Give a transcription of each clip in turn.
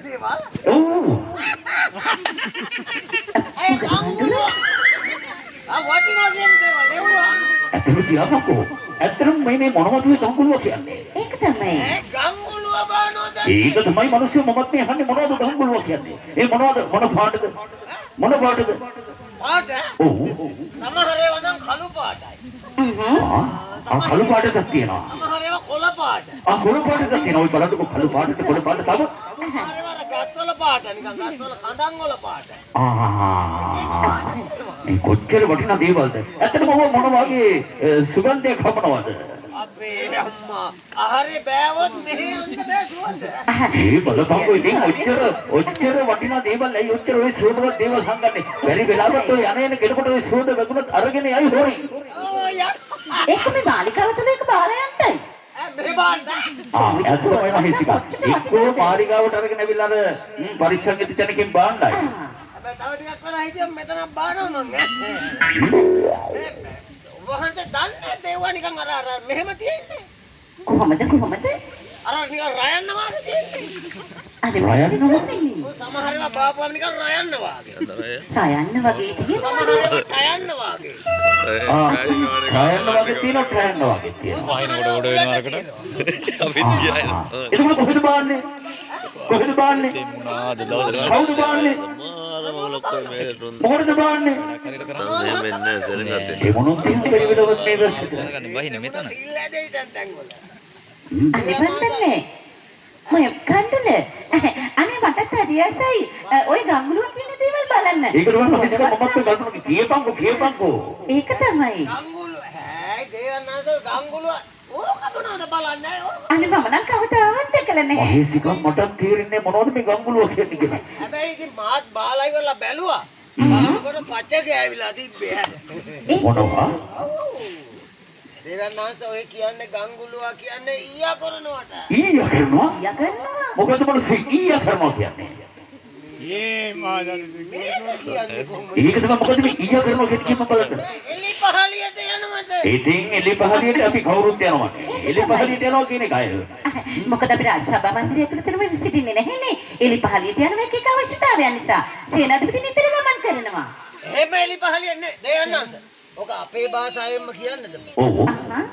දේවල්. ඔව්. ඒ ගංගුලුව. ආ, වටිනා කියන දේවල් එව්වා. ඇත්තටම තියාපන්කෝ. ඇත්තටම මේ මේ මොනවද ඔය ගංගුලුව කියන්නේ? ඒක තමයි. ඒ ගංගුලුව බානවද? ඒක තමයි මිනිස්සු මමත් මේ අහන්නේ මොනවද ගංගුලුව කියන්නේ? ඒ මොනවද, මොන පාටද? මොන පාටද? පාට? ඔව්. සමහර ඒවා නම් කළු පාටයි. ආ, කළු පාටක් තියෙනවා. සමහර ඒවා කොළ පාට. ආ, කොළ පාටක් තියෙනවා. ඔය බලන්නකෝ, කළු පාටද කොළ පාට තව? සමහර ඒවා අර ගස්වල පාට, නිකන් ගස්වල කඳන් වල පාට. ආ, මේ කොච්චර වටිනා දේවල්ද? ඇත්තටම ඔය මොන වගේ සුගන්ධයක් හමනවද? අපේ අම්මා, ආහාරේ බෑවොත් මෙහෙ යන්න බෑ සුවඳ. ඒ බලපංකෝ, ඉතින් ඔච්චර ඔච්චර වටිනා දේවල් ඇයි ඔච්චර ඔය සුවඳවත් දේවල් හංගන්නේ? බැරි වෙලාවට ඔය යන එන කෙනෙකුට ඔය සුවඳ වැගුණොත් අරගෙන යයි හොරින්. ඔව් යා. ඒක මේ මාලිකාව තුළ ඒක බාලා යන්නයි. ඈ, මෙහෙ බාන්න. ආ, ඇත්ත තමයි මහේසිකා. එක්කෝ මාලිගාවට අරගෙන ඇවිල්ලා අර පරිස්සම් වෙච්ච තැනකින් බාන්නයි. හැබැයි තව ටිකක් වෙලා හිටියොත් මෙතනක් බානවා මං, ඈ. මේ ඔබ වහන්සේ දන්නේ නැද්ද ඒවා නිකන් අර අර මෙහෙම තියෙන්නේ? කොහොමද කොහොමද? අර නිකන් රයන්න වාගේ තියෙන්නේ. අනේ රයන්න? ඔය සමහර ඒවා බාපුවම නිකන් රයන්න වාගේ. රයන්න වගේ තියෙනවා. සමහර ඒවා ටයන්න වාගේ. ආ, රයන්න වගේ තියෙනවා, ටයන්න වගේ තියෙනවා. වහින කොට කොට වෙනවා අරකට. අපි තියයි. එතකොට කොහෙද බාන්නේ? කොහෙද බාන්නේ? මොනාද දවසට කවුද බාන්නේ? මාර මොලොක් මේ රුන්. මොකටද බාන්නේ? හරියට කරන්නේ. එහෙම වෙන්නේ නැහැ සෙනඟත්. ඒ මොනොත් එහෙම බැරි වෙලවත් මේ වැස්සට. දැනගන්න වහින මෙතන. ඉල්ල ඇදෙයි දැන් තැන් වල. අනේ බන්දන්නේ. මොය කණ්ඩුල. අනේ මටත් හරි ආසයි ඔය ගංගුලුව කියන දේවල් බලන්න. ඒක තමයි මහේසිකා, මමත් කල්පනා කියපන්කෝ කියපන්කෝ. ඒක තමයි. ගංගුලු ඈ, දේවනාන්ස, ගංගුලු ඕක මොනවද බලන්නේ ඕක? අනේ මම නම් කවදාවත් දැකලා නැහැ. මහේසිකා, මටත් තේරෙන්නේ මොනවද මේ ගංගුලුව කියන්නේ කියලා. හැබැයි ඉතින් මාත් බාලා ඉවරලා බැලුවා. බලනකොට පච ගෑවිලා තිබ්බේ. මොනවා? දේවනාන්ස, ඔය කියන්නේ ගංගුලුවා කියන්නේ ඊයා කරනවට. ඊයා කරනවා? ඊයා කරනවා. මොකද මිනිස්සු ඊයා කරනවා කියන්නේ? මේක කියන්නේ කොහොමද? ඒක තමයි, මොකද මේ ඊයා කරනවා කියන්නේ කියපන් බලන්න. එලි පහලියට යනවද? ඉතින් එලි පහලියට අපි කවුරුත් යනවා. එලි පහලියට යනවා කියන එක අය. මොකද අපි රාජසභා මන්දිරය ඇතුළතම සිටින්නේ නැහැනේ. එලි පහලියට යනවා එක එක අවශ්‍යතාවයන් නිසා. සේනාධිපති නිතර ගමන් කරනවා. එහෙම එලි පහලියට නේ දේවනාන්ස. ඔක අපේ භාෂාවෙන්ම කියන්නද මම? ඔව්.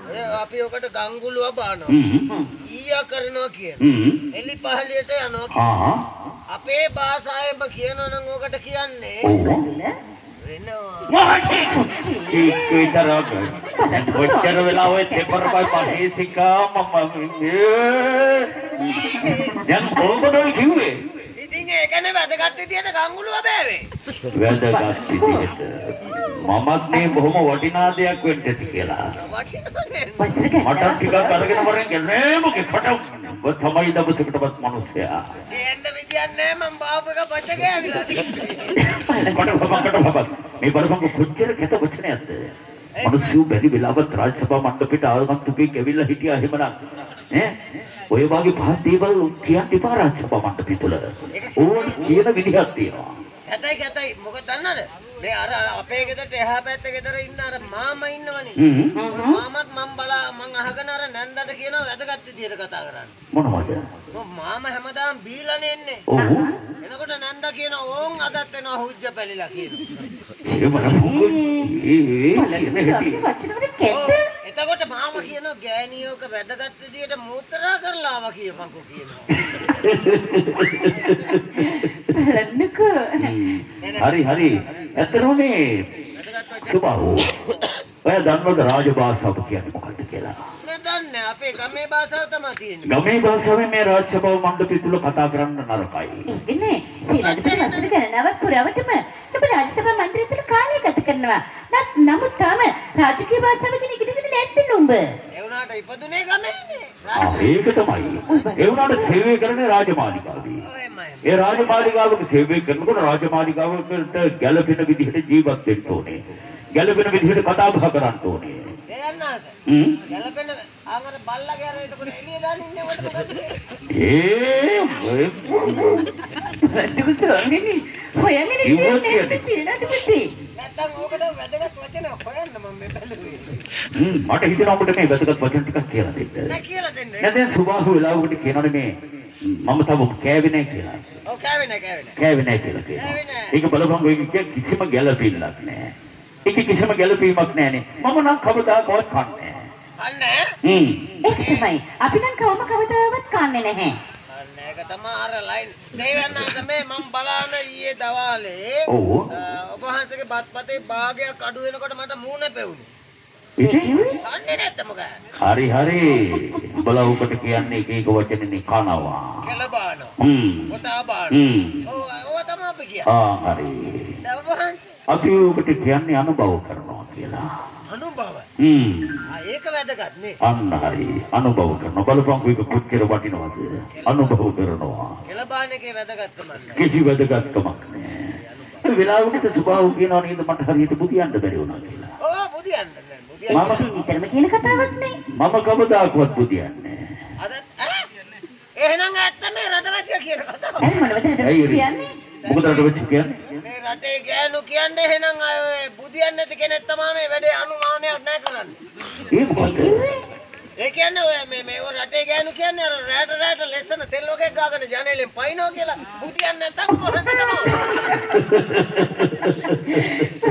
ඔය අපි ඔකට ගංගුලුව බානවා. ඊයා කරනවා කියන. එලි පහලියට යනවා කියන. අපේ භාෂාවෙන්ම කියනවා නම් ඔකට කියන්නේ වෙනවා. ඒක විතරක්. ඔච්චර වෙලා ඔය තෙපරපයි මහේසිකා, මම දැන් ඕකද ඔය කිව්වේ? ඉතින් ඒකනේ වැදගත් විදියට ගංගුලුව බෑවේ. වැදගත් විදියට. මමත් මේ බොහොම වටිනා දෙයක් වෙන්න ඇති කියලා. වටිනවනේ. වයසට ගන්නවා. මටත් ටිකක් අරගෙන වරෙන් නෑ, මොකේ කට ඔබ තමයි දවසකටවත් මිනිස්සයා. ගේන්න විදියක් නෑ, මං බාපු එක පච ගෑවිලා තිබ්බේ. කට බබක් කට බබක්. මේ බලපංකො, කොච්චර කැත වචනයක්ද? මිනිස්සු බැරි වෙලාවත් රාජසභා මණ්ඩපෙට ආගන්තුකෙක් ඇවිල්ලා හිටියා එහෙමනම් ඈ, ඔය වගේ පහත් දේවල් කියන්න එපා රාජසභා මණ්ඩපය තුල. ඕන් කියන විදිහක් තියෙනවා. කැතයි කැතයි, මොකද දන්නවද? මේ අර අපේ ගෙදරට එහා පැත්තේ ගෙදර ඉන්න අර මාමා ඉන්නවනේ. ඔය මාමත් මං බලා මං අහගෙන අර නැන්දට කියනවා වැදගත් විදියට කතා කරන්න. මොනවද? ඔව්, මාමා හැමදාම බීලානේ එන්නේ. ඔව්. එනකොට නැන්දා කියනවා ඕන් අදත් එනවා හුජ්ජ පැලිලා කියනවා. ඒ බලපංකො, ඒ ඒ කියන හැටි. වචන වල කැත. ඔව්, එතකොට මාමා කියනවා ගෑණියෝක වැදගත් විදියට මූත්‍රා කරලා ආවා කියපන්කෝ කියනවා. බලන්නකෝ. හරි හරි. ඇත්තටම මේ වැදගත් වචන. සුබාහු. ඔය දන්නවද රාජ භාෂාව කියන්නේ මොකක්ද කියලා? නෑ, දන්නේ, අපේ ගමේ භාෂාව තමයි තියෙන්නේ. ගමේ භාෂාවෙන් මේ රාජසභාව මණ්ඩපය තුල කතා කරන්න නරකයි. ඒකනේ සේනාධිපති වසර ගණනාවක් පුරාවටම ඔබ රාජසභා මන්දිරය තුළ කාලය ගත කරනවා. නමුත් තාම රාජකීය භාෂාව ගැන ඉගෙනගෙන නැද්ද නුඹ? ඒ වුණාට ඉපදුනේ ගමේනේ. ආ, ඒක තමයි. ඒ වුණාට සේවය කරන්නේ රාජමාලිගාවේ. ඔව්, එහෙමයි. ඒ රාජමාලිගාවක සේවය කරනකොට රාජමාලිගාවකට ගැළපෙන විදිහට ජීවත් වෙන්න ඕනේ. ගැළපෙන විදිහට කතා බහ කරන්න ඕනේ. දෙයන්නාද? ගැලපෙන ආ, අර බල්ලගේ අර එතකොට එළිය දාන්න ඉන්නේ ඔබට මොකද? ඒ බලන්නකෝ ස්වාමීනි. හොයන්නේ කිව්වොත් නැහැ කියන්නේ. සේනාධිපති. නැත්තම් ඕකට වැදගත් වචන හොයන්න මම මේ බැලුවේ. මට හිතෙනවා ඔබට මේ වැදගත් වචන ටිකක් කියලා දෙන්න. නෑ, කියලා දෙන්න. නෑ, දැන් සුබාහු වෙලාවකට කියනවනේ මේ මම තව කෑවේ නෑ කියලා. ඔව්, කෑවේ නෑ, කෑවේ නෑ. කෑවේ නෑ කියලා කියනවා. කෑවේ නෑ. ඒක බලපං, ඔය කිසිම ගැළපීමක් නෑ. ඒක කිසිම ගැළපීමක් නෑනේ. මම නම් කවදාකවත් කන්නේ නෑ. කන්නේ. ඒක තමයි. අපි නම් කවම කවදාවත් කන්නේ නැහැ. අන්න ඒක තමයි අර ලයින්. දෙවියන් මේ මම බලාන ඊයේ දවාලේ ඔබ වහන්සේගේ බත්පතේ භාගයක් අඩු වෙනකොට මට මූණ පෙවුනේ. ඉතින් කන්නේ නැත්te මොකද? හරි හරි. උඹලා උකට කියන්නේ එක එක වචනනේ, කනවා. කෙල බානවා. කොටා බානවා. ඔව්, ඕවා තමයි අපි කියන්නේ. ආ හරි. දැන් ඔබ වහන්සේ අපි උකට කියන්නේ අනුභව කරනවා කියලා. අනුභව. ආ, ඒක වැදගත් නේ. අන්න හරි. අනුභව කරනවා. බලපංකෝ ඒක කොච්චර වටිනවද? අනුභව කරනවා. කෙල බාන එකේ වැදගත්කමක් නෑ. කිසි වැදගත්කමක් නෑ. ඒ වෙලාවකට සුභාව් කියනවා නේද මට හරියට බුදියන්න බැරි වුණා කියලා. ඔව්, බුදියන්න නෑ. බුදියන්න. මම නිතරම කියන කතාවක් නේ. මම කවදාකවත් බුදියන්නේ නෑ. අද ඈ? එහෙනම් ඇත්ත මේ රටවැසියා කියන කතාව. දැන් මොනවද ඇයි රටවැසියෝ ඒ? කියන්නේ? මොකද රටවැසියෝ කියන්නේ? මේ රටේ ගෑනු කියන්නේ එහෙනම් අය ඔය බුදියන් නැති කෙනෙක් තමයි මේ වැඩේ අනුමානයක් නෑ කරන්නේ. ඒ මොකද? ඒ කියන්නේ ඔය මේ මේ ඔය රටේ ගෑනු කියන්නේ අර රැට රැට ලෙසන තෙල් වගේ ගාගෙන ජනේලෙන් පයින්නවා කියලා, බුදියන් නැත්තම් කොහොමද තමයි.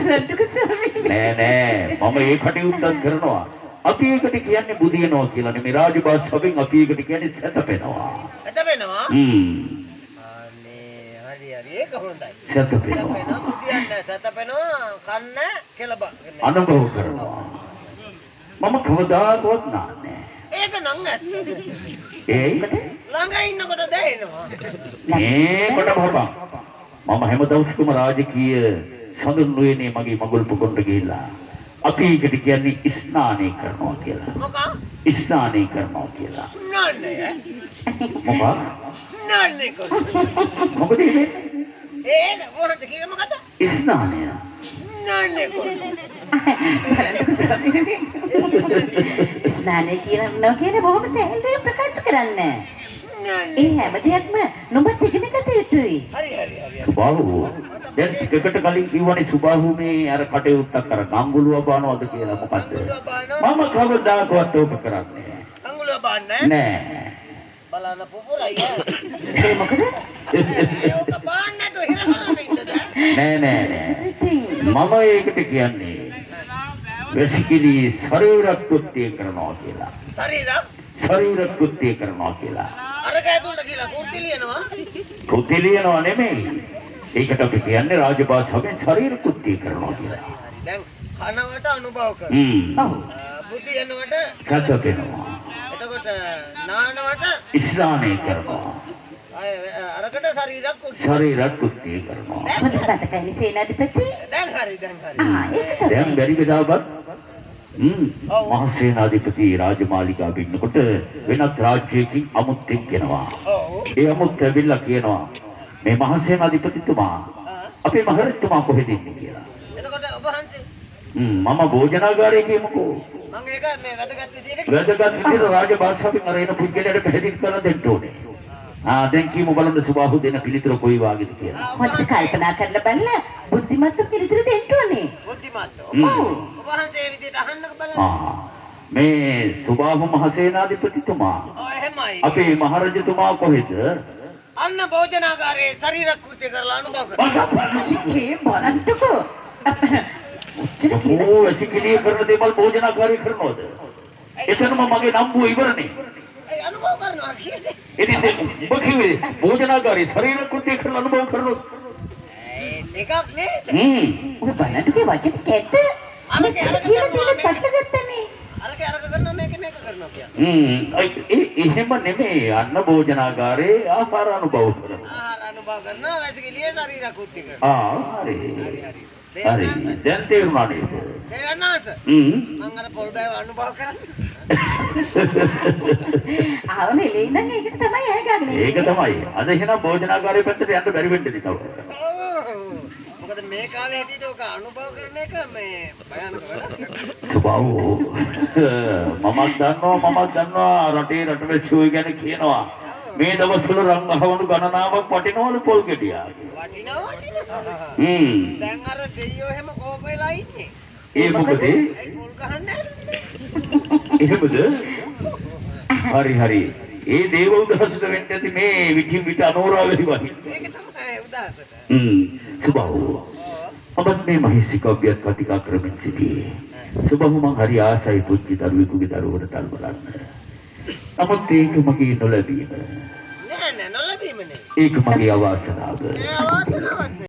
රටක ස්වාමීනි. නෑ නෑ, මම ඒ කටයුත්තක් කරනවා. අපි ඒකට කියන්නේ බුදියනවා කියලා නෙමෙයි, රාජභාෂාවෙන් අපි ඒකට කියන්නේ සැතපෙනවා. සැතපෙනවා? අනේ හරි හරි, ඒක හොඳයි. සැතපෙනවා. සැතපෙනවා, බුදියන් නෑ, සැතපෙනවා, කන්න කෙලබ. අනුභව කරනවා. මම කවදාකවත් නාන්නේ ඒක නම් ඇත්ත. නෑ. ඒ ළඟ ඉන්නකොට දැනෙනවා. මේ කොට බහපන්. මම හැම දවසකම රාජකීය සඳුන් නුයනේ මගේ මගුල් පොකොන්ට ගිහිල්ලා. අපි ඒකට කියන්නේ ස්නානය කරනවා කියලා. මොකක්? ස්නානය කරනවා කියලා. නන්නේ ඈ? මොකක්? නන්නේ කොහොමද? මොකද ඒ වෙන්නේ? ඒක මොකද කිව්වේ, මොකද? ස්නානය. නන්නේ කොහොමද? බලන්නකෝ ස්වාමීනි. ස්නානය කියනවා කියන බොහොම සැහැල්ලුවෙන් ප්‍රකාශ කරන්න. ඒ හැම දෙයක්ම නුඹත් ඉගෙන ගත යුතුයි. හරි හරි හරි. සුබාහු, දැන් ටිකකට කලින් කිව්වනේ සුබාහු මේ අර කටයුත්තක් අර ගංගුලුව බානවද කියලා, මොකද්ද? අඟුලුව බානවා. මම කවදාකවත් ඕක කරන්නේ අඟුලුව බාන්නේ නෑ. බලන්න පුපුරයි ඈ. ඒ මොකද? ඒ ඕක බාන්න නැතුව හිර කරන්න ඉන්නද? නෑ නෑ නෑ. ඉතින් මම ඒකට කියන්නේ වැසිකිලි ශරීර කෘත්‍ය කරනවා කියලා. ශරීර ශරීර කෘත්‍ය කරනවා කියලා. අරක ඇතුළට කියලා කුර්ති ලියනවා. කෘත්‍ය ලියනවා නෙමෙයි. ඒකට අපි කියන්නේ රාජභාෂාවෙන් ශරීර කෘත්‍ය කරනවා කියලා. හරි, දැන් කනවට අනුභව කරනවා. හ්ම්. බුදියනවට සැතපෙනවා. එතකොට නානවට ස්නානය කරනවා. අය අරකට ශරීර කෘත්‍ය. ශරීර කෘත්‍ය කරනවා. හොඳ මතකයි සේනාධිපති. දැන් හරි, දැන් හරි. ආ, ඒක තමයි. දැන් බැරි වෙලාවත් ඔව්. මහසේනාධිපති රාජමාලිගාවේ ඉන්නකොට වෙනත් රාජ්‍යයකින් අමුත්තෙක් එනවා. ඒ අමුත්ත ඇවිල්ලා කියනවා මේ මහසේනාධිපතිතුමා, අපේ මහරජතුමා කොහෙද ඉන්නේ කියලා. එතකොට ඔබ වහන්සේ මම භෝජනාගාරයේ කියමුකෝ. මම ඒක මේ වැදගත් විදියට වැදගත් විදියට රාජභාෂාවෙන් අර එන පුද්ගලයාට පැහැදිලි කරලා දෙන්න ඕනේ. ආ, දැන් කියමු බලන්න සුබාහු දෙන පිළිතුර කොයි වාගේද කියලා. ඔබ හොඳට වහන්සේ කල්පනා කරලා බලලා බුද්ධිමත්ව පිළිතුරු දෙන්න ඕනේ. බුද්ධිමත්. ඔබ ඔබ වහන්සේ ඒ විදියට අහන්නකෝ බලන්න. ආ, මේ සුබාහු මහසේනාධිපතිතුමා, ඔව්, එහෙමයි. අපේ මහරජතුමා කොහෙද? අන්න භෝජනාගාරයේ ශරීර කෘත්‍ය කරලා අනුභව කරනවා. ඒ බලන්නකෝ. ඔච්චර කියලා ඕ, වැසිකිළිය කරන දේවල් භෝජනාගාරයේ කරනවද? එතනම මගේ නම්බුව ඉවරනේ. ඒ අනුභව කරනවා කියන්නේ. ඉතින් දැන් උඹ කිව්වේ භෝජනාගාරයේ ශරීර කෘත්‍ය කරලා අනුභව කරනවා. ඒ දෙකක් නේද? ඔබ බලන්නකෝ වචන කැත. අරක අරක කියලා කරනවා දෙන්න මේක. පටලගත්තනේ. අරක අරක කරනවා, මේක මේක කරනවා කියන්නේ. ඒ එහෙම නෙමෙයි, අන්න භෝජනාගාරයේ ආහාර අනුභව කරනවා. ආහාර අනුභව කරනවා, වැසිකිළියේ ශරීර කෘත්‍ය කරනවා. ආ හරි. හරි හරි. හරි. දැන් තේරුණා නේද? දේවනාස, මං අර පොල් බෑව අනුභව කරන්නේ. ආවම එලේ ඉඳන් ඒකට තමයි ඈ ගන්න. ඒක තමයි. අද එහෙනම් භෝජනාගාරයේ පැත්තට යන්න බැරි වෙන්නේ තව. ඔව්. මොකද මේ කාලේ හැටියට ඔක අනුභව කරන එක මේ භයානක වැඩක්. සුබාවෝ, මමත් දන්නවා රටේ රටවැසියෝ ගැන කියනවා. මේ දවස්වල රන් අහවණු ගණනාවක් වටිනවලු පොල් ගෙඩියා. වටිනවා වටිනවා. දැන් අර දෙයියෝ එහෙම කෝප වෙලා ඉන්නේ. ඒ මොකද? ඇයි පොල් ගහන්නේ? එහෙමද? හරි හරි. ඒ දේව උදහසට වෙන්න ඇති මේ විටින් විට අනෝරා වෙලි වහින්න. ඒක තමයි උදහසට. සුබහු. ඔබත් මේ මහේසිකව්‍යත් කතිකා කරමින් සිටියේ. සුබහු මං හරි ආසයි පුංචි දරුවෙකුගේ දරුවට තල් බලන්න. නමුත් ඒක මගේ නොලැබීම. නෑ නෑ නොලැබීම නෙවෙයි. ඒක මගේ අවාසනාව. නෑ අවාසනාවක්.